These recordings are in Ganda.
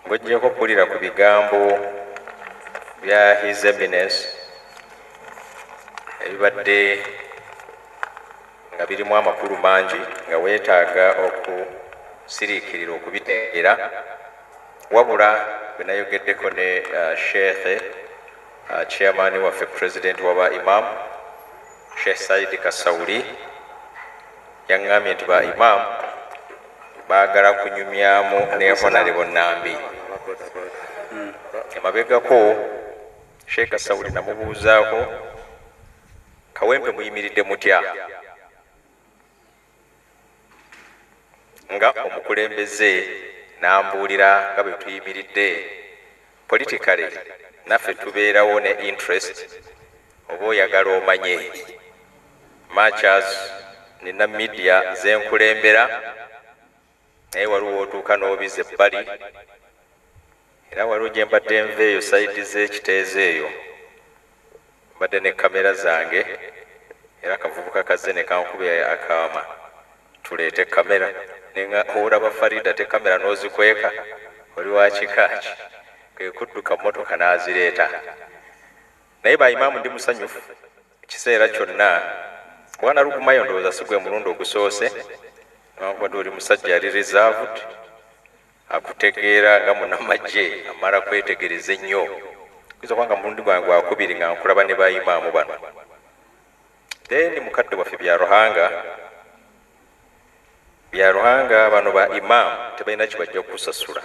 Ng'oggyeko okuwulira ku bigambo bya His Eminence ebibadde nga birimu amakulu mangi nga weetaaga okusiriikirira okubitegeera, wabula bwe nayogeddeko ne Sheikh chairman waffe, president waba imam, Sheikh Saidi Kasawuli, yaŋŋambye nti ba imam baagala kunyumyamu ne Honorable Nambi. Emabegako Sheikh Kasawuli namubuuzaako, Kawempe muyimiridde mutya nga omukulembeze? N'ambuulira nga bwe tuyimiridde politically, naffe tubeerawo ne interest. Oba oyagala omanye, much as nina media zenkulembera, naye waliwo otuuka n'obiza ebbali. Era waliwo gye mbadde nva eyo side z'ekiteezo eyo, mbadde ne kamera zange, era akavubuka kazze ne kankuba akaama, tuleete kamera. Nenga olaba Farida te kamera n'ozikweka, oli wa kikaaki? Kwe kudduka mmotoka n'azireeta. Naye ba imaamu, ndi musanyufu ekiseera kyonna. Bwana Lugumayo, ndowooza si gwe mulundi ogusoose, newankubadde oli musajja ali reserved, akutegeera nga munamagye amala kwetegereza ennyo. Oyinza okuba nga mulundi gwange gwakubiri nga nkulaba ne bayimaamu bano. Then mukadde waffe Byaruhanga, Byaruhanga, bano ba imaamu tebalina kibajja kukusasula.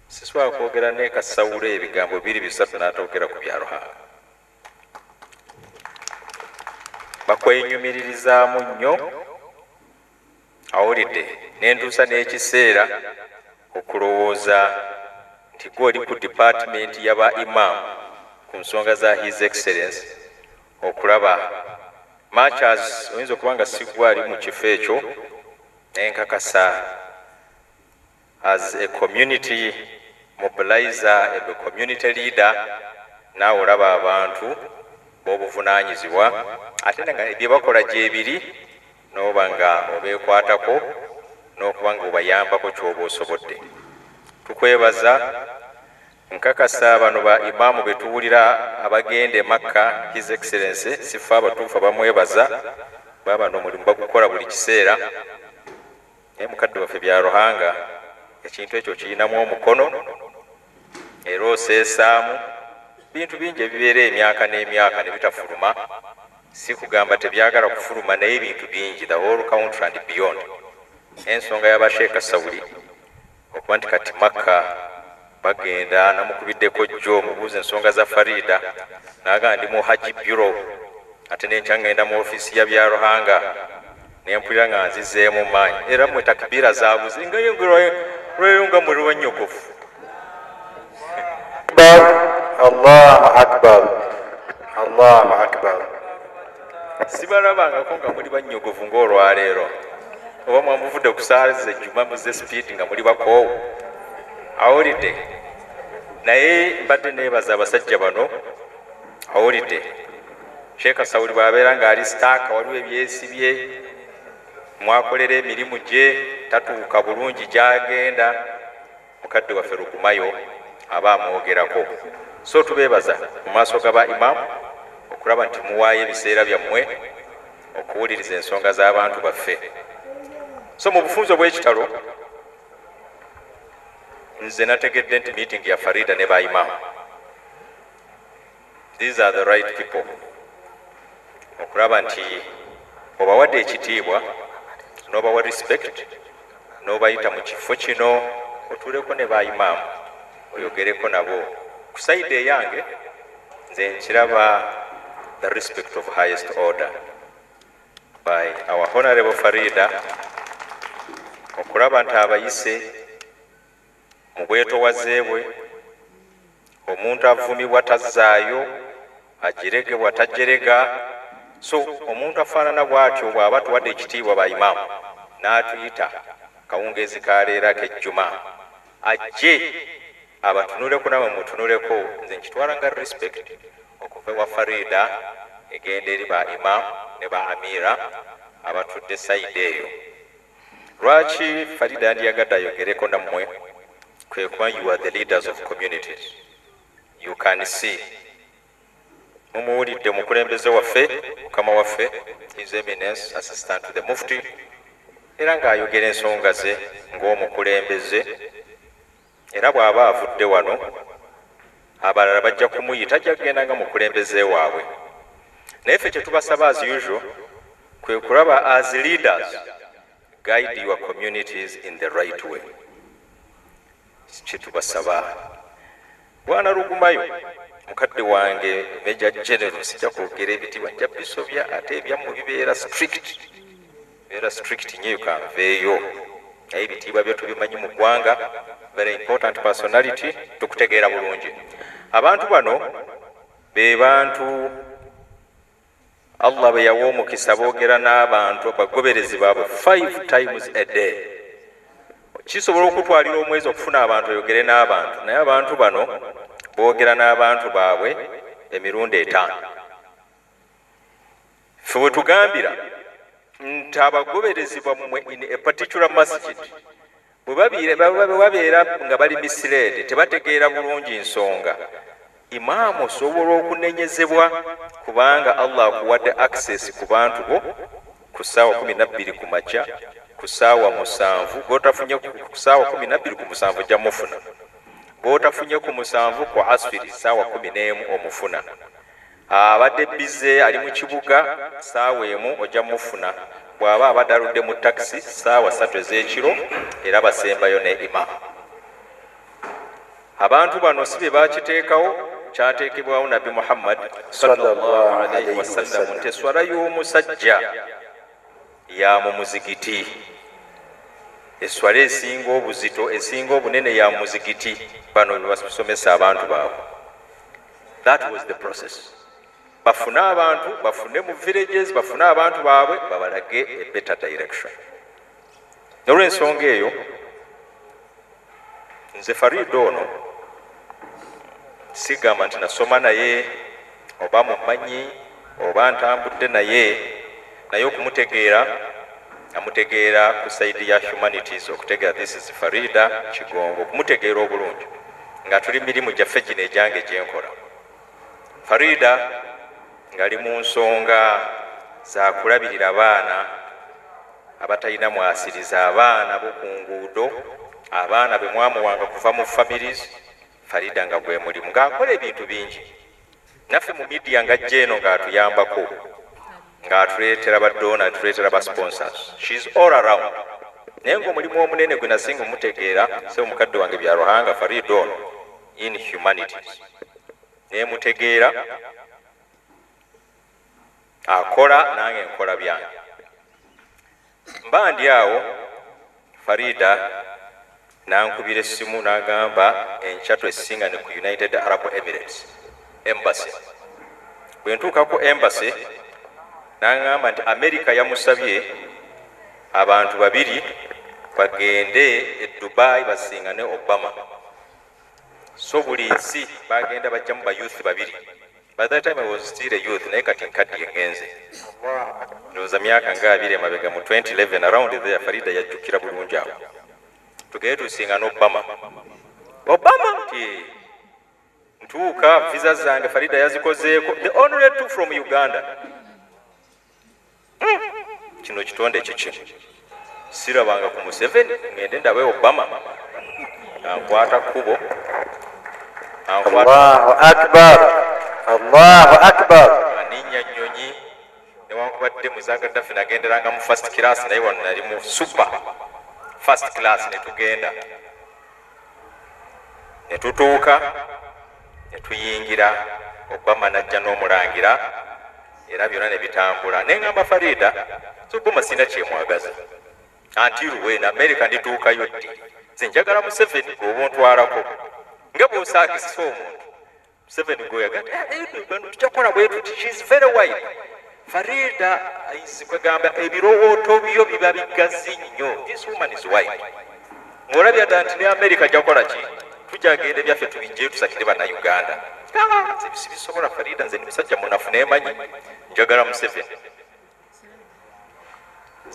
Sisobola kwogera ne Kasawula ebigambo biri bisatu n'atogera ku Byaruhanga. Bakwenyumiririzaamu nnyo, awulidde nentuusa n'ekiseera okulowooza nti gwe oli ku department y'aba imam ku nsonga za His Excellence, okulaba much as oyinza okuba nga sigwe ali mu kifo ekyo, naye nkakasa as a community mobilizer and a community leader, naawe olaba abantu b'obuvunaanyizibwa, ate nga bye bakola gyebiri, n'oba nga obeekwatako n'okuba nga obayambako ky'oba osobodde. Tukwebaza. Nkakasa bano ba imaamu be tuwulira abagenda e Makka, His Excellence, sifa abatuufu bamwebaza, babano omulimu bagukola buli kiseera. Naye mukadde waffe Byaruhanga, ekintu ekyo kirinamu omukono era oseesaamu bintu bingi ebibeera emyaka n'emyaka ne bitafuluma. Si kugamba tebyagala kufuluma, naye ebintu bingi, the whole country and beyond. Ensonga y'abasheeka Sawuli okuba nti kati Makka bagenda, namukubiddeko jjo mubuuza ensonga za Farida, naga ndi mu Haji Bureau, ate nenkya ngenda mu ofiisi ya Byaruhanga, nempulira nga nzizeemu maanyi. Era mwe takbiira zaabuze nga lweyo nga muli wannyogofu. Allahu akbar, Allahu akbar. Sibalabangako nga muli bannyogovu ng'olwaleero. Oba mwamuvudde okusaaliza ejjuma, muze speed nga muli bakoowu, awulidde. Naye mbadde neebaza abasajja bano, awulidde. Sheeka Sawuli bw'abeera ng'ali sitaaka, waliwo ebyesibye mwakolera emirimu gye, tatuuka bulungi gy'agenda, mukadde waffe Lugumayo aba amwogerako. So tubeebaza mu maaso g'aba imaamu okulaba nti muwaayo ebiseera byammwe okuwuliriza ensonga z'abantu baffe. So mu bufunze obw'ekitalo, nze nategedde nti meeting ya Farida ne ba imaamu, these are the right people okulaba nti obawadde ekitiibwa n'obawa respect n'obayita mu kifo kino otuuleko ne ba imaamu oyogereko nabo. Ku side eyange nze nkiraba the respect of highest order by our Honorable Farida okulaba nti abayise mu bwetowaze bwe. Omuntu avumibwa tazzaayo, ajeregebwa tajerega. So omuntu afaanana bw'atyo bw'aba tuwadde ekitiibwa ba imaamu n'atuyita kawungeezi kaleero ak'ejjuma ajje abatunuleko namwe mutunuleko, nze nkitwala nga respect okuva ewa Farida egenda eri ba imaamu ne ba amira abatudde side eyo. Lwaki Farida yandiyagadde ayogereko nammwe ku Kwe kuba you are the leaders of communities. You can see. Mumuwulidde omukulembeze waffe, mukama waffe, His Eminence, Assistant to the Mufti, era ng'ayogera ensonga ze ng'omukulembeze, era bw'aba avudde wano abalala bajja kumuyita, ajja kugenda nga mukulembeze waabwe. Naye ffe kye tubasaba as usual kwe kulaba as leaders guide your communities in the right way. Kye tubasaba. Bwana Rugumayo, mukadde wange Major General, sijja kwogera ebitiibwa, nja bisobya, ate ebyammwe bibeera strict, bibeera strict nnyo, kanveeyo. Naye ebitiibwa byo tubimanyi mu ggwanga, very important personality, tukutegeera bulungi. Abantu bano be bantu Allah bwe yawa omukisa, boogera n'abantu abagoberezi baabwe 5 times a day. Kisobola okutwalira omwezi okufuna abantu oyogere n'abantu, naye abantu bano boogera n'abantu baabwe emirundi 5. Ffe bwe tugambira nti abagoberezi bammwe in a particular masjid bwe babeera nga bali misled, tebategeera bulungi nsonga, imaamu osobola okunenyezebwa kubanga Allah akuwadde access ku bantu bo ku ssaawa 12 ku makya, ku ssaawa 7, gw'otafunye ku ssaawa 12 ku 7 ojja mufuna, gw'otafunye ku 7 ku asfiri ssaawa 11 omufuna, abadde bize ali mu kibuga ssaawa 1 ojja mufuna, bw'aba abadde aludde mu takisi ssaawa 3 ez'ekiro era basembayo ne imaamu. Abantu bano si be bakiteekawo, kyateekebwawo Nabbi Muhammad sallallahu alaihi wasallam nti esswala y'omusajja ya mu muzigiti, esswala esinga obuzito, esinga obunene ya mu muzigiti. Bano be basomesa abantu baabwe. That was the process. Bafune abantu, bafune mu villages, bafune abantu baabwe babalage a better direction. N'olw'ensonga eyo nze Farida ono sigamba nti nasoma naye oba mumanyi oba ntambudde naye, naye okumutegeera amutegeera ku side ya humanities, okutegeera this is Farida Kigongo, okumutegeera obulungi nga tuli mirimu gyaffe gino egyange gyenkola. Farida ngali mu nsonga za kulabirira abaana abatalina mwasiriza, abaana bo ku nguudo, abaana be mwamuwanga kuva mu families. Farida nga gwe mulimu ng'akola ebintu bingi. Naffe mu media ng'ajja eno ng'atuyambako, ng'atuleetera ba donor, atuleetera ba sponsors. She's all around. Naye ng'omulimu omunene gwe nasinga omutegeera se omukadde wange bya Ruhanga Farida ono in humanities, naye mutegeera akola nange nkola byange. Mba ndi awo Farida nankubira essimu n'agamba enkya twesingane ku United Arab Emirates Embassy. Bwe ntuuka ku embassy n'angamba nti America yamusabye abantu 2 bagende e Dubai basingane Obama. So buli nsi bagenda bajjamu ba youth 2. By that time I was still a youth, naye kati nkaddiye ngenze. Ndowooza myaka nga 2 emabega mu 2011 around there, Farida yajjukira bulungi awo. Tugende tusingane Obama. Obama nti ntuuka visa zange Farida yazikozeeko, the only 2 from Uganda. Kino kitonde kiki? Sirabanga ku Museveni, ngende ndabe Obama. Ankwata kkubo. Allahu Akbar. Allahu Akbar. Aninnya nnyonyi newankubadde mu za Gaddafi nagenderanga mu first class, naye wano nali mu super first class. Ne tugenda ne tutuuka ne tuyingira, Obama n'ajja n'omulangira era byonna ne bitambula. Ne ŋŋamba Farida, so Obama sirina kyemwagaza until when America ndituukayo ddi? Nze njagala Museveni gw'oba ontwalako nga bw'osaakisa omuntu. Museveni gw'oyagala bano tujja kukola bwe tuti. She is very wide. Farida kwegamba ebirowooto byo biba bigazi nnyo. This woman is wide. Ng'olabye ddala nti ne America ajja kukola ki? Tujja genda ebyaffe tubijjeyo tusakire Bannayuganda. Nze sibisobola Farida, nze ndi musajja munafu neemanyi, njagala Museveni.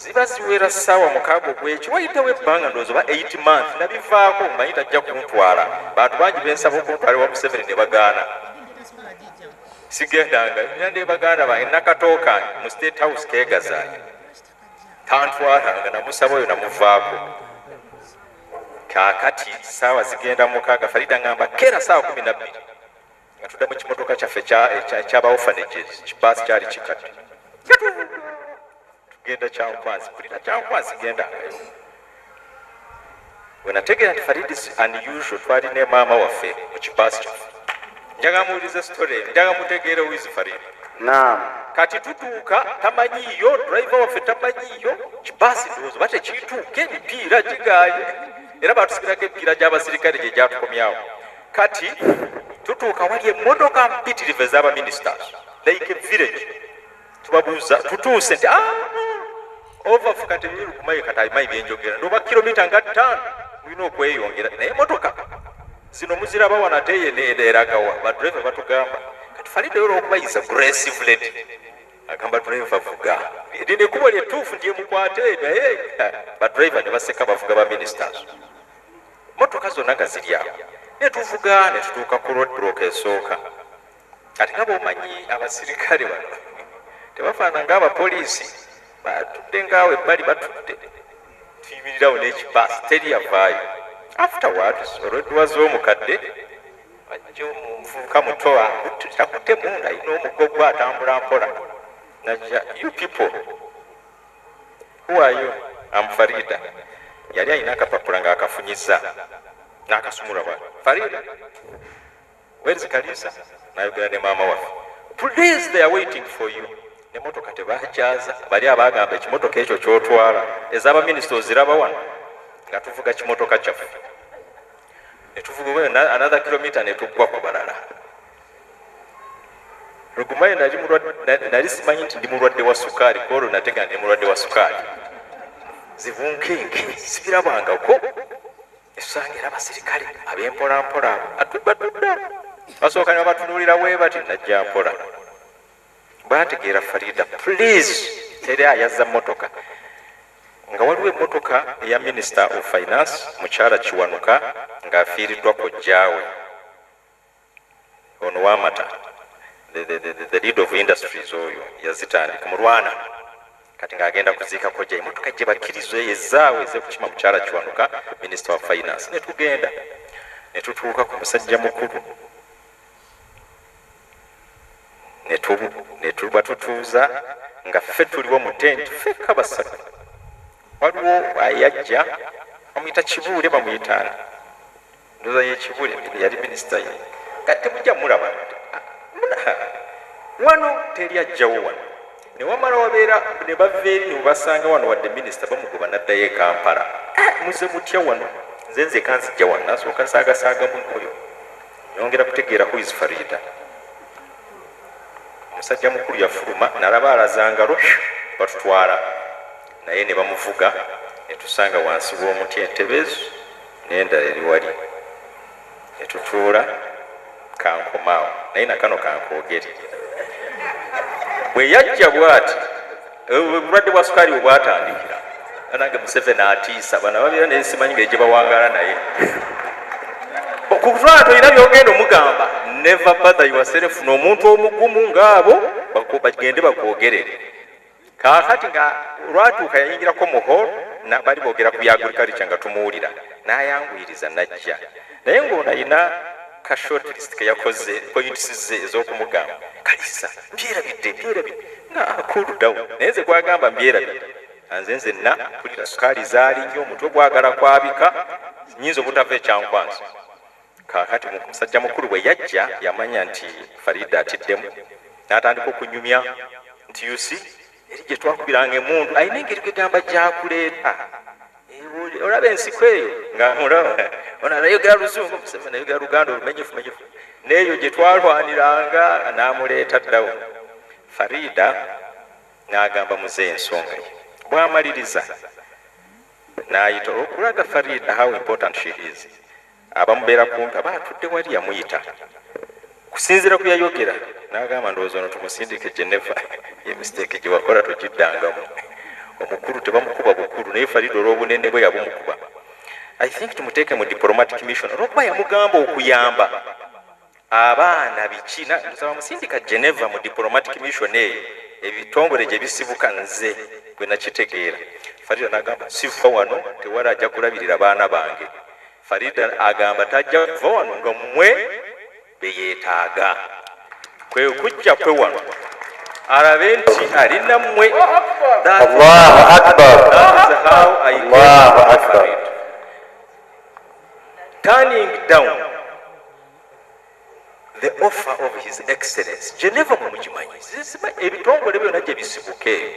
Ziba ziwera 6:00 ogw'ekiro, wayitawo ebbanga ndowooza oba 8 months, nabivaako mmanyi tajja kuntwala. Bantu bangi bensaba okuntwala ewa Museveni ne bagaana. Sigendanga, nina ne baganda bange Nakatooka mu State House keegazaanya. Tantwalanga, namusaba oyo namuvaako. Kaakati 6:00 Farida ngamba keera 12:00 nga tudda mu kimotoka kyaffe ekyaba orphanages, kibaasi kyali kikadde. Tugenda Kyankwanzi, mpulira Kyankwanzi gendangayo. Bwe nategeera nti Farida is unusual, twali ne maama waffe mu kibaasi kyaffe. Njagala muwulize story, njagala mutegeere who is Farida. Naam. Kati tutuuka tamanyiiyo, driver waffe tamanyiiyo, kibaasi ndowooza oba tekituuka, emipiira gigaaye. Era batusigirako emipiira gy'abasirikale gye gyatukomyawo. Kati tutuuka wali emmotoka mpitirivu ez'aba ministers, like a village. Tubabuuza tutuuse nti overfu kati Lugumayo kati abimanyi byenjogera, ndoba kilomita nga 5 mulina okweyongera, naye emmotoka zino muziraba wano ate eragawa. Badriver batugamba kati Farida olw'okuba is aggressive lady, agamba driver vuga, lino ekkubo lyettuufu nti emukwate, naye badriver ne baseka bavuga ba ministers. Motoka zonna nga ziri awo, ne tuvuga ne tutuuka ku roadblock esooka. Kati nga bw'omanyi abasirikale bano tebafaanana ng'abapoliisi, batudde ngaawo ebbali batudde, tuyimirirawo n'ekibaasi teri yavaayo. Afterwards olw'edduwa z'omukadde ajja omuvubuka muto akutte munda alina omuggo gwe atambula mpola, najja, you people who are you? I'm Farida. Yali alina akapapula ng'akafunyiza n'akasumula bw'ati, Farida, where is Kalisa? N'ayogera ne maama waffe, please they are waiting for you. N'emmotoka tebakyaza, bali abaagamba ekimotoka ekyo ky'otwala ez'abaminisita oziraba wano, nga tuvuga kimotoka kyaffe. Ne tuvuga another kilomita ne tuggwa ku balala. Lugumayo nali simanyi nti ndi mulwadde wa sukaali, kwolwo nategeera ndi mulwadde wa sukaali. Zivunkenke sibirabangako. Esanga era abasirikale ab'empolampola abo batudda, basooka ne babatunuulira bwe bati, najja mpola. Bwategeera Farida, please teri ayazza mmotoka. Nga waliwo emmotoka eya Minister of Finance mukyala Kiwanuka ng'afiiriddwa kojjaawe ono w'amata, the leader of industries oyo yazitandika mulwana, kati ng'agenda kuziika kojja, emmotoka gye bakkiriza ezaawe eze kukima mukyala Kiwanuka Minister of Finance. Ne tugenda ne tutuuka ku musajja mukulu, ne tubatutuuza nga ffe tuliwo mu tent ffekka basatu. Waliwo ayajja bamuyita Kibuule, bamuyitaani ndowooza ye Kibuule yali minisita ye, kati temujja mulaba wano teri ajjawo wano. Ne wamala wabeera ne bava eri ne basanga wano wadde minisita bamugoba n'addayo e Kampala. Muze mutya wano, nze nzeka nzijja wano, nasooka nsaagasaagamu oyo nyongera kutegeera who is Farida. Omusajja mukulu yafuluma n'alaba alaza ngalo batutwala, naye ne bamuvuga ne tusanga wansi w'omuti entebe ezo n'endala eri wali, ne tutuula. Kankomaawo naye nakano kankoogere. Bwe yajja bw'ati, obulwadde bwa sukaali bwe bwatandikira, nange Museveni atiisa bano ababeera naye simanyi ngeri gye bawangaala naye. Kutwala tolina by'ogenda omugamba, never bother yourself n'omuntu omugumu ng'abo bagende bakwogerere. Kaakati nga olwatuuka yayingirako mu hall, bali boogera ku bya agriculture nga tumuwulira, n'ayanguyiriza n'ajja. Naye ng'ono alina ka short list ke yakoze, points ze ez'okumugamba, Kalisa mbyerabidde mbyerabidde, nga cool down. Naye nze gwagamba mbyerabidde, nze nzenna mpulira sukaali zaali nnyo, omutwe gwagala kwabika, nnyinza obutava ekyankwanzi. Kaakati musajja mukulu bwe yajja yamanya nti Farida atiddemu, n'atandika okunyumya nti you see eri gye twakubiranga emmundu alina engeri kwegamba gyakuleeta, olaba ensiko eyo nga mulaba ono anayogera luzungu, Museveni ayogera Luganda olumenyefumenyefu, n'eyo gye twalwaniranga n'amuleeta ddawo. Farida n'agamba muze ensonga ye, bw'amaliriza n'ayita okulaga Farida how important she is. Abamubeera kumpi aba atudde wali yamuyita kusinziira ku yayogera, n'agamba ndowooza ono tumusindike Geneva, ye mistake gye wakola togiddangamu. Omukulu tebamukuba bukulu, naye Farida olw'obunene bwe yabumukuba. I think tumuteeke mu diplomatic mission olwokuba yamugamba okuyamba abaana biki. Nsaba musindika Geneva mu diplomatic mission eyo, ebitongole gye bisibuka. Nze bwe nakitegeera, Farida n'agamba sifa wano, tewali ajja kulabirira baana bange. Farida agamba tajja kuva wano nga mmwe beyeetaaga. Kwe kujja kwe wano alabe nti ali nammwe. Allahu Akbar. That is how I came Allahu to Akbar. Farid. Turning down the offer of His Excellence Geneva, mumukimanyi, ebitongole byonna gye bisibuka eyo,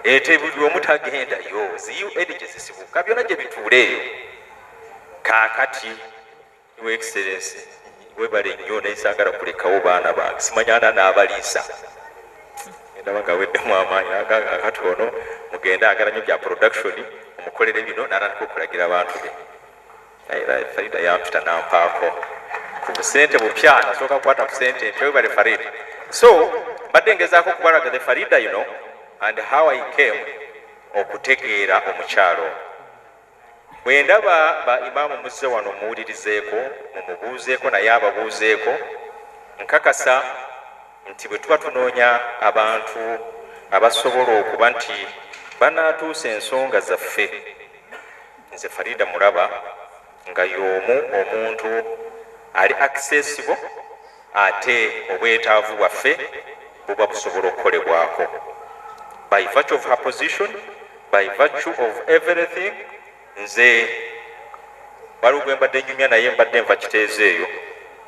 ete buli omu tagendayo, zi UN gye zisibuka byonna gye bituula eyo. Kaakati Your Excellence, webale nnyo, naye saagala kulekawo baana bange, simanyana n'abaliisa. Ndaba nga weddemu amaanyi. Akati ono mugende agala nnyo bya production, omukolere bino. N'atandika okulagira abantu be. Naye era Farida yampita nampaako ku busente bupya, nasooka kukwata ku sente empya. Webale Farida. So mbadde ngezaako okubalaga the Farida and how I came okutegeera omukyalo. Bwe ndaba ba imaamu muzze wano, muwulirizeeko, mumubuuzeeko, naye ababuuzeeko. Nkakasa nti bwe tuba tunoonya abantu abasobola okuba nti banaatuusa ensonga zaffe, nze Farida mulaba nga y'omu omuntu ali accessible, ate obwetaavu bwaffe buba busobola okukolebwako by virtue of her position, by virtue of everything. Nze waliwo gwe mbadde nyumya naye, mbadde nva Kiteezi eyo,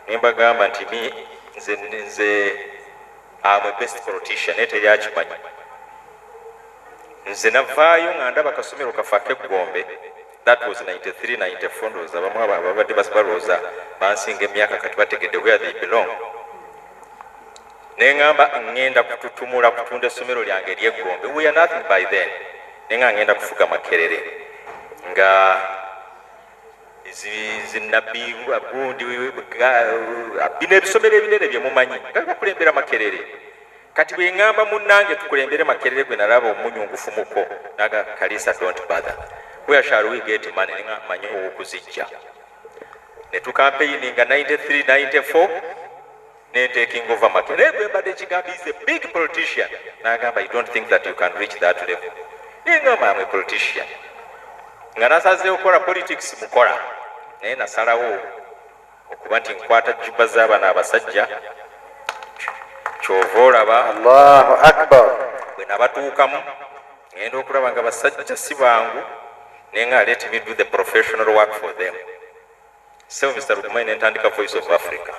ne mbagamba nti mi nze am a best politician, naye teryakimanyi. Nze navaayo nga ndaba kasomero kaffe ak'eggombe. That was 93, 94. Ndowooza abamu abo ababadde balowooza bansinga emyaka kati bategedde where they belong. Neŋŋamba ŋŋenda kututumula kutunda essomero lyange ery'eggombe. We are nothing by then. Neŋŋamba ŋŋenda kufuga Makerere nga zinabbi gundi bino ebisomero ebinene bye mumanyi nga bakulembera Makerere. Kati bwe ŋŋamba munnange tukulembere Makerere, gwe nalaba omunyungufu muko naga, "Kalisa, don't bother, where shall we get money?" Neŋŋamba manyi owokuzijja. Ne tukampeininga 93, 94, ne taking over Makerere. Naye gwe mbadde ekigamba is a big politician, n'agamba, "I don't think that you can reach that level." Neŋŋamba am a politician nga nasazeewo okukola politics mukola, naye nasalawo okuba nti nkwata juba z'abano abasajja. Kyova olaba Allahu Akbar. bwe nabatuukamu, ngenda okulaba nga basajja si bangu, naye nga let me do the professional work for them. So Mr. Rugumayi, nentandika Voice of Africa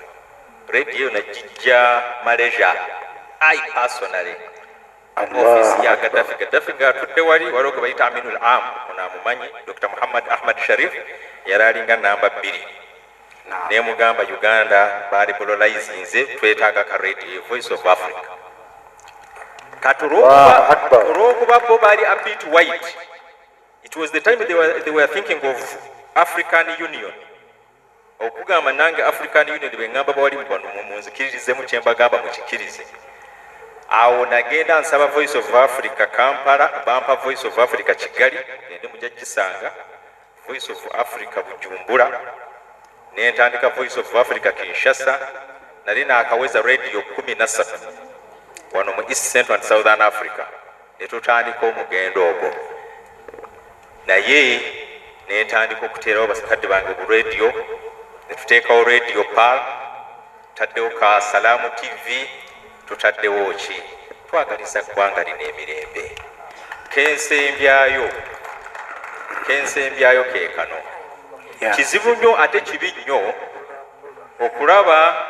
Radio, nagijja Malaysia. I personally, office ya Gaddafi, Gaddafi ng'atudde wali, waliwo gwe bayita Aminul Am, ono amumanyi, Dr. Muhammad Ahmad Sharif, yali alinga namba 2. Nemugamba Uganda baliberalizinze, twetaaga ka radio, Voice of Africa. Kati Allahu Akbar. olwokuba bo baali a bit white, it was the time they were thinking of African Union. Okugamba nange African Union bwe ŋŋamba bawali bano, munzikiririzemu kyembagamba, mukikirize. Awo nagenda nsaba Voice of Africa Kampala, bampa Voice of Africa Kigali, ende mujja gisanga, Voice of Africa Bujumbura, nentandika Voice of Africa Kinshasa. Nali nakaweza radio 13 wano mu East, Central and Southern Africa. Netutandika omugendo ogwo, naye nentandika okuteerawo basakadde bange bu radio, netuteekawo Radio Pal, tutaddewo ka Salaamu TV, tutaddewo ki. Twagaliza ggwanga lino emirembe. Kensembyayo ke kano. Kizibu nnyo ate kibi nnyo okulaba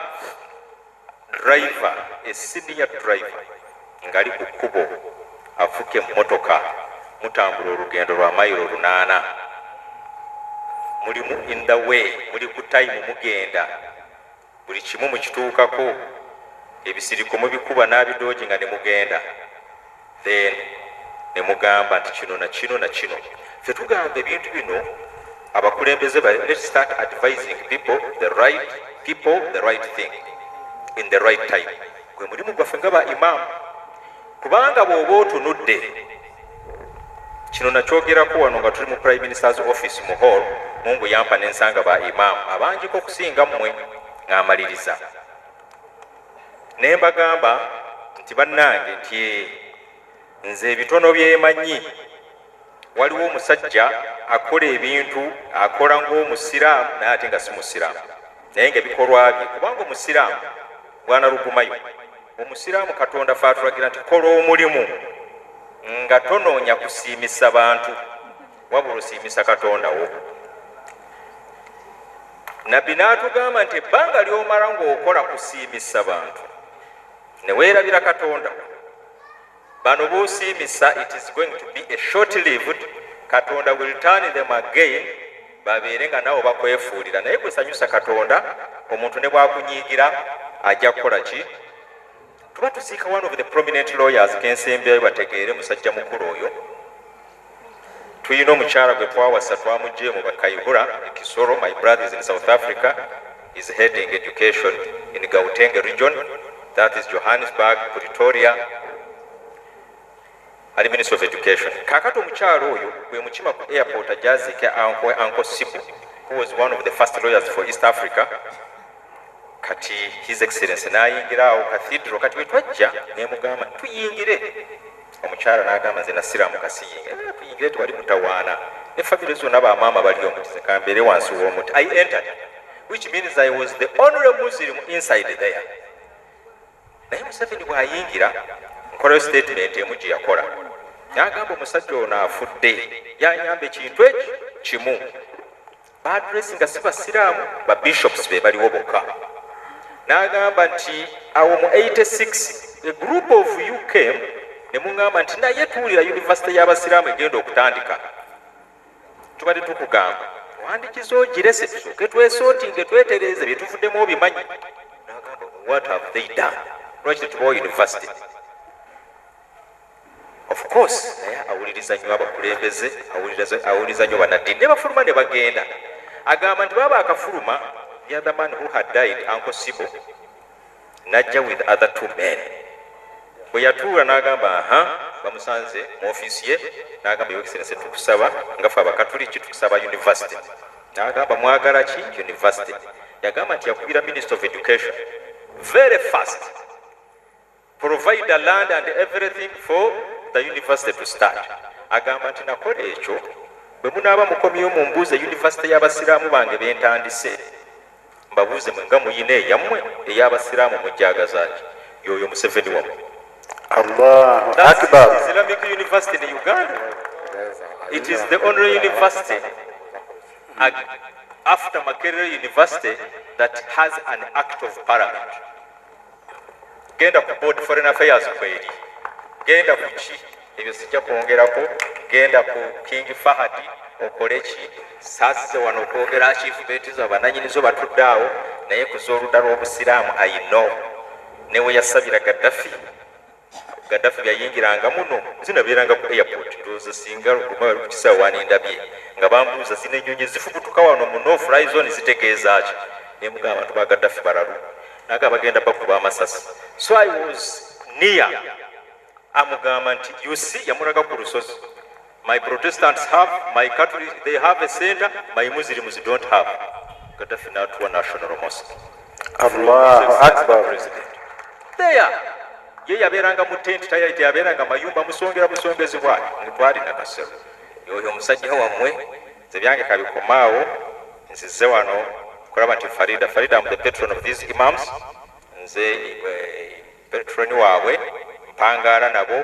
driver, a senior driver, ng'ali ku kkubo avuga emmotoka, mutambula olugendo lwa mayiro 8, mulimu in the way, muli ku time, mugenda buli kimu mukituukako, ebisiriko mubikuba n'abidoogi nga ne mugenda, then ne mugamba nti kino na kino na kino. Ffe tugamba ebintu bino abakulembeze let's start advising people, the right people, the right thing in the right time. Gwe mulimu gwaffe nga ba imaamu, kubanga bw'oba otunudde Kino nakyogerako wano nga tuli mu Prime Minister's office mu hall. Mungu yampa nensanga ba imam abangiko okusinga mmwe. Ng'amaliriza ne mbagamba nti bannange, nti nze ebitono byemanyi, waliwo omusajja akola ebintu, akola ng'omusiraamu naye ate nga si musiraamu, naye nga ebikolwa bye, kubanga omusiraamu bwana Rugumayo, omusiraamu Katonda fe atulagira nti kola omulimu nga tonoonya kusiimisa bantu, wabula osiimisa Katonda wo. Nabbi n'atugamba nti ebbanga ly'omala ng'okola kusiimisa bantu ne weerabira Katonda, bano b'osiimisa, it is going to be a short lived. Katonda will turn them again, babeere nga nabo bakwefuulira. Naye gwesanyusa Katonda, omuntu ne bwakunyiigira ajja kukola ki? Tuba tusiika one of the prominent lawyers kensembyayo bategeere musajja mukulu oyo. Tuyina omukyala gwe twawasa, twamugye mu Bakaihura Kisoro. My brother is in South Africa, is heading education in Gauteng region, that is Johannesburg, Pretoria, ali Minister of Education. Kakati omukyala oyo bwe mukima ku airport ajazike Uncle Sibu, who was one of the first lawyers for East Africa. Kati His Excellence n'ayingira awo cathedral. Kati bwe twajja nemugamba tuyingire, omukyala n'agamba nze nasiramu kasiyinga. Tuyingire, tewali mutawaana, ne famire zonna bamaama bali omuti, kambeere wansi w'omuti. I entered, which means I was the only Muslim inside there. Naye Museveni bw'ayingira, nkolayo statement emu gye yakola, n'agamba omusajja ono afudde yanyamba ekintu ekyo kimu. Ba address nga si basiraamu, ba bishops be baliwo bokka. N'agamba nti awo mu 86 a group of you came ne muŋŋamba nti naye tuwulira yunivasite y'abasiraamu egenda okutandika, tubadde tukugamba wandikiza ogirese tusooke twesortinge, twetereeze bye tuvuddemu obimanyi. N'agamba, "What have they done? Lwaki tetubawo university?" Of course naye awuliriza nnyo abakulembeze, awuliriza nnyo bannaddiini. Ne bafuluma ne bagenda. Agamba nti baba akafuluma, the other man who had died, Uncle Sibo, najja with other two men. Bwe yatuula n'agamba aha, bamusanze mu ofiisi ye, n'agamba, "Your Excellency, tukusaba nga ffe Abakatuliki tukusaba university." N'agamba, "Mwagala ki university?" Yagamba nti yakubira Minister of Education very fast, provide the land and everything for the university to start. Agamba nti nakola ekyo, bwe munaaba mukomyewo mumbuuze university y'abasiraamu bange bentandise, mbabuuze mwe nga muyina eyammwe ey'abasiraamu mujjagazaki? Yoyo Museveni wammwe. Allahu That's Akbar. Islamic University in Uganda. It is the only university after Makerere University that has an act of parliament. Genda ku board foreign affairs kweri, genda ku ki, ebyo sijja kwongerako. Genda ku King Fahad okole ki. Saasize wano okwogera achievement zo, abananyinizo batudde awo, naye ku z'oludda lw'obusiraamu, I know ne we yasabira Gaddafi. Gaddafi byayingiranga muno, zinabeeranga ku airport. Ndowooza singa Luguma bali ku kisaawe wanindabye nga bambuuza zino ennyonyi zifubutuka wano mu no fly zone zitegeeza ki, nemugamba abantu ba Gaddafi balalu, naga bagenda bakuba amasasi. So I was near, amugamba nti you see, yamulaga ku lusozi, my Protestants have, my Catholic, they have a center, my Muslims don't have. Gaddafi natuwa national mosque. Allahu Akbar. President there ye yabeeranga mu tent, teyabeeranga mayumba, musongera busongezi bwayo mutwali nakasero. Yoyo omusajja wammwe. Nze byange kabikomaawo. Nzize wano kulaba nti Farida, Farida, am the patron of these imams. Nze patron waabwe, mpangaala nabo.